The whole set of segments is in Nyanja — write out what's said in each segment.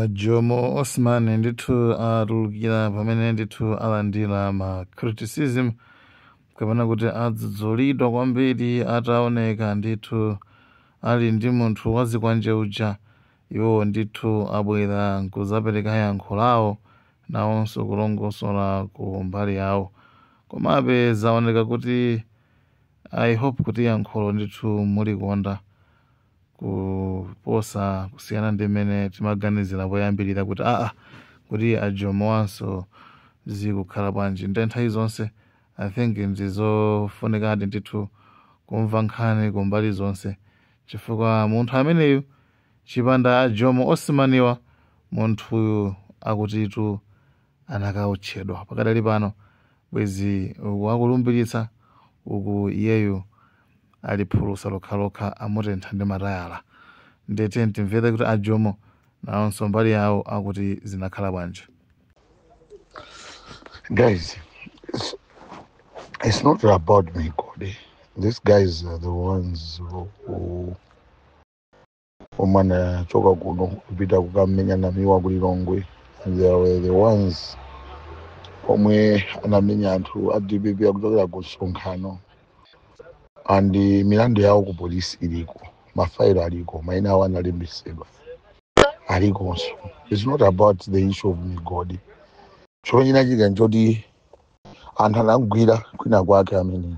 Jomo Osman ndithu atulukira pamene ndithu alandira ma criticism kapena kuti adzudzulidwa kwambiri ataoneka ndithu ali ndi munthu wazikwanje uja. Iwo ndithu abwera nkuzapereka yankho lawo, nawonso kulongosola ku mbali yawo. Komabe zaoneka kuti, I hope kuti yankholo ndithu mulikonda kuposa kusiyana ndi mmene timaganizira poyambirira kuti aa, kuti aJomo wanso zikukhala bwanji. Nde nthawi zonse I think ndizofunikadi ndithu kumva nkhani kumbali zonse, chifukwa munthu ameneyu chipanda aJomo Osmaniwa, munthuyu akutitu anakaotchedwa. Pakadali pano bwezi uku akulumbiritsa, uku iyeyu ali phulusa lokhalokha, amutentha ndi matayala. Ndete timvere kuti aJomo nawonso mbali yawo akuti zinakhala bwanji. Guys, it's not about me, Cody. These guys are the ones who omwe anachoka kuno kupita kukamenya Namiwa ku Lilongwe, and they were the ones omwe anamenya anthu a DPP akuchokera ku msonkhano, and milandu yawo ku polisi iliko, mafailo aliko, maina awo analembesedwa alikonso. It's not about the issue of migodi. Chomwe chinachitika nchoti anthu anamgwira kwina kwake amene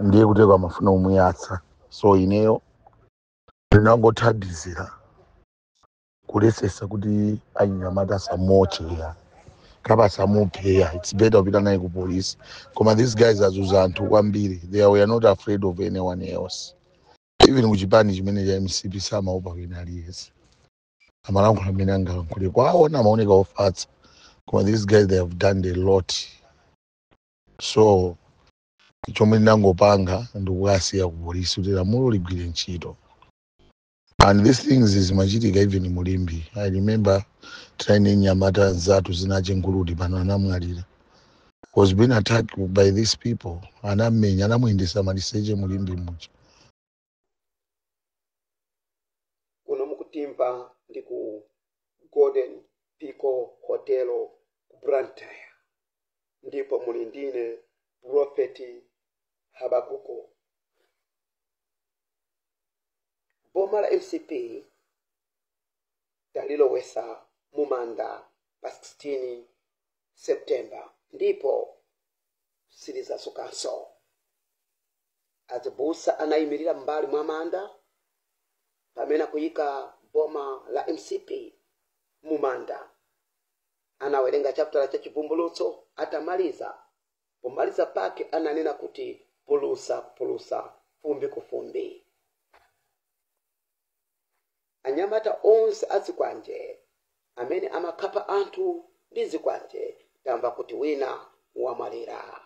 ndiye kuteko amafuna kumuyatsa, so ineyo ndinangothandizira kulesesa kuti anyamata asamuotcheya kapa asamupheya. It's better kupita naye ku polisi. Koma these guys azuza anthu kwambiri. They were not afraid of anyone else. Even kuchipani chimene cha MCP samaopa wina aliyense, amalankhula amene angalankhule kwaona amaoneka ofatsa. Koma these guys, they have done a lot. So chomwe ndinangopanga ndikukasiya ku polisi kuti lamulo ligwire ntchito. And these things zimachitika even mu Limbe. I remember tinaine nyamata zathu zinache nguludi pano anamwalira, was being attacked by these people. Anamenya, anamuyendesa maliseche mu Limbe muja. Kuno mukutimva ndi ku Golden Pico Hotel ku Blantyre, ndipo muli ndine Prophet Habakuku. Boma la MCP talilowesa mumanda pa 16 September, ndipo silizasukanso. Azibusa anayimirira mbali mwa manda pamene akuyika boma la MCP mumanda. Anawerenga chapter cha Chivumbulutso. Atamaliza, pomaliza pake ananena kuti pulusa pulusa, fumbi kufumbi. Anyamata onse azikwanje amene amakhapa anthu ndi zikwanje, tamva kuti wina wamwalira.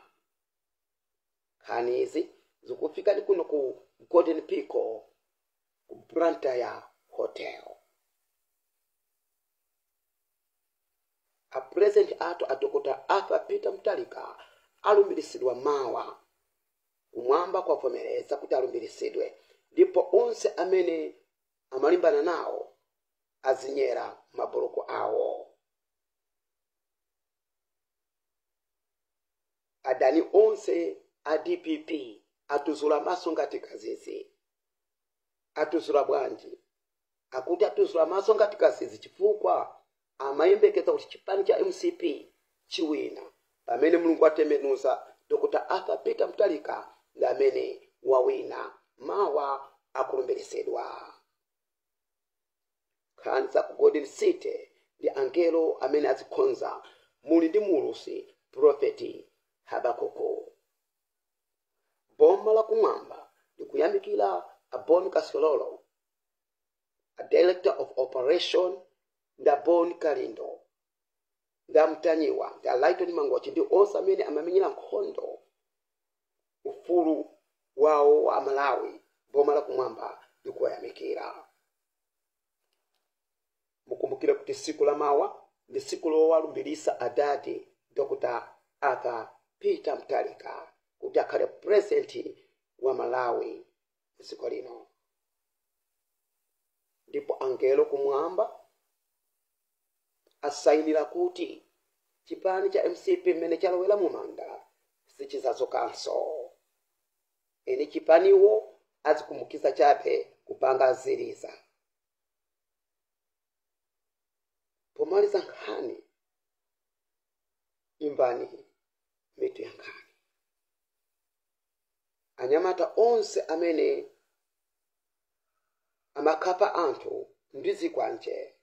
Nkhani izi zikufikani kuno ku Golden Pico ku Blantyre Hotel. A president athu a Dr. Arthur Peter Mutharika alumbiritsidwa mawa. Kumwamba kwavomereza kuti alumbiritsidwe, ndipo onse amene amalimbana nawo azinyera maboloko awo. Adani onse a DPP atuzula maso ngati kazizi. Atuzula bwanji? Akuti atuzula maso ngati kazizi chifukwa amayembekeza kuti chipani cha MCP chiwina, pamene Mulungu atembenuza, Dr. Arthur Peter Mutharika ndi amene wawina. Mawa akulumbiritsidwa. Nkhani za ku Golden City ndi angelo amene azikhonza. Muli ndi mulusi Prophet Habakuku. Boma la kumwamba likuyamikira Abon Kasololo, a director of operation, ndi Abon Kalindo, ndi Amtanyiwa, ndi Lighton Mangochi, ndi onse amene amamenyera nkhondo ufulu wawo wa Malawi. Boma la kumwamba likuwayamikira. Mukumbukire kuti siku la mawa ndi siku lowalumbirisa adadi Dr. Arthur Peter Mutharika kuti akhale president wa Malawi dziko lino. Ndipo angelo kumwamba asayinira kuti chipani cha MCP mmene chalowera mumanda sichizazokanso. Eni chipaniwo azikumbukiza chabe kupanga aziriza. Pomaliza nkhani, imvani mitu ya nkhani. Anyamata onse amene amakhapa anthu ndi zikwanje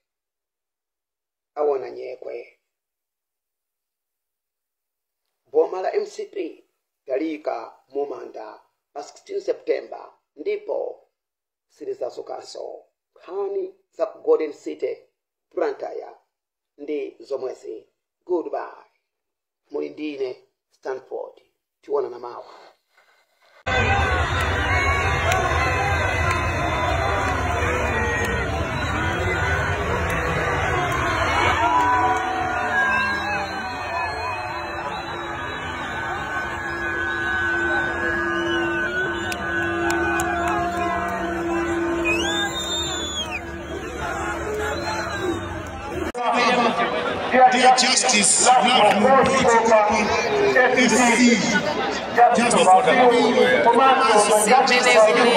awona nyekwe. Boma la MCP talika mumanda pa 16 September ndipo silizazukanso. Nkhani za ku Golden City Blantyre ndi zomwezi. Goodbye. Muli ndine Stanford, tiwonana mawa. Dear Justice, FC, Justice,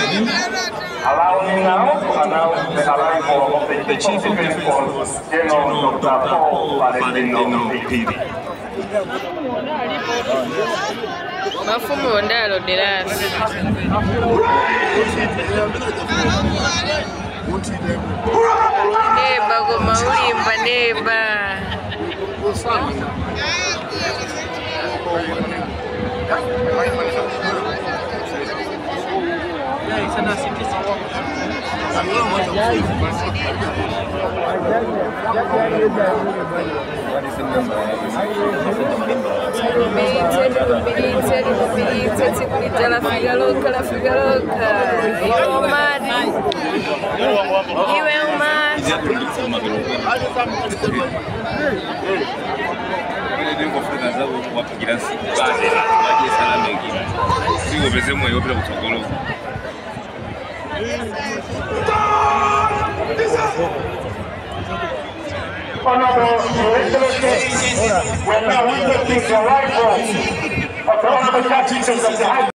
Allow me now to announce the arrival of the Chief of Defence Force, General Dr. Paul Valentino Phiri. Mafumu ndalo delasi. Neba goma ulimba neba. Honorable Excellency, we are now witnessing the arrival of the Honorable Justice of the High